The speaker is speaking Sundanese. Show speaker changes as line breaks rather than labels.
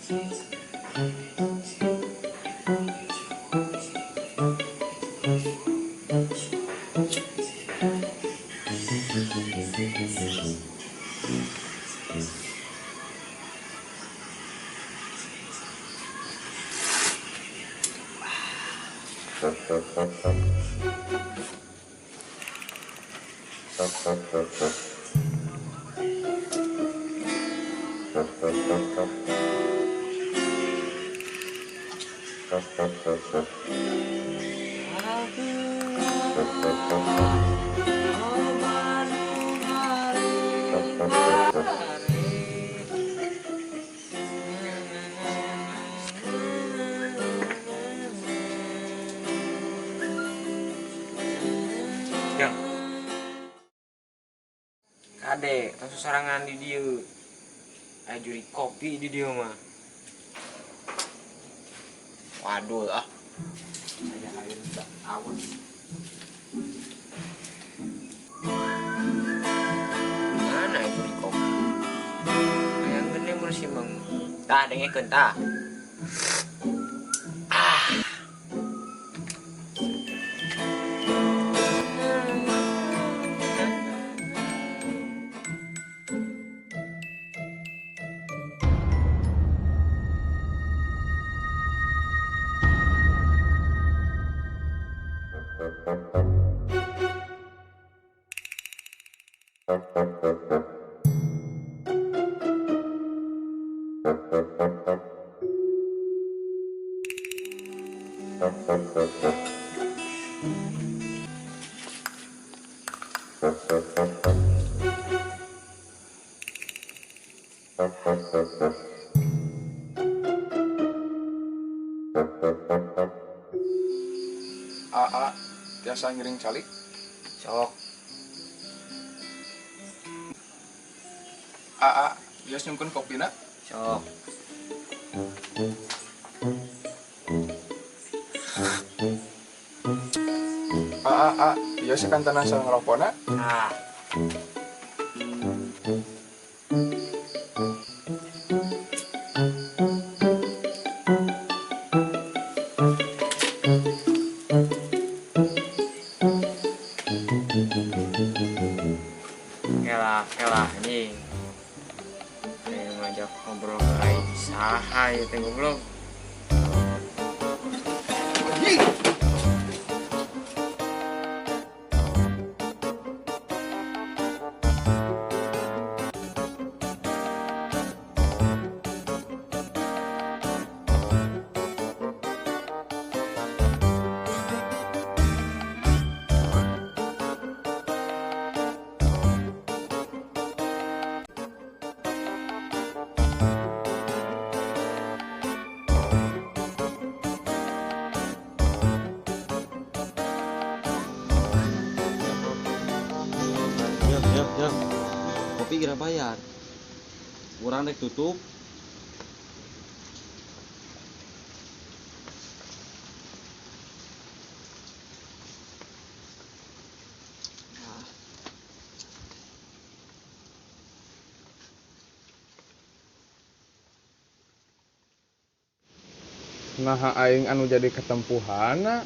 Yang. Kade, tong sorangan di dieu. Aya juri kopi di dieu mah. Waduh ah. Aya air tak awas. Mana juri kopi? Hayang gede bersih mang. Tah dengekeun tah. Ah.
AA tiasa ngiring calik.
Sok.
AA biasa nyungkeun kopina.
Sok.
AA biasa kantenan sareng ngerokona.
Nah. Kelah, kelah anjing. Ayo ngajak ngobrol ke aing saha ieu teh goblok.
Anjing.
Ya, ya, ya. Kopi kira bayar. Urang rek tutup.
Nah, aing anu jadi ketempuhana.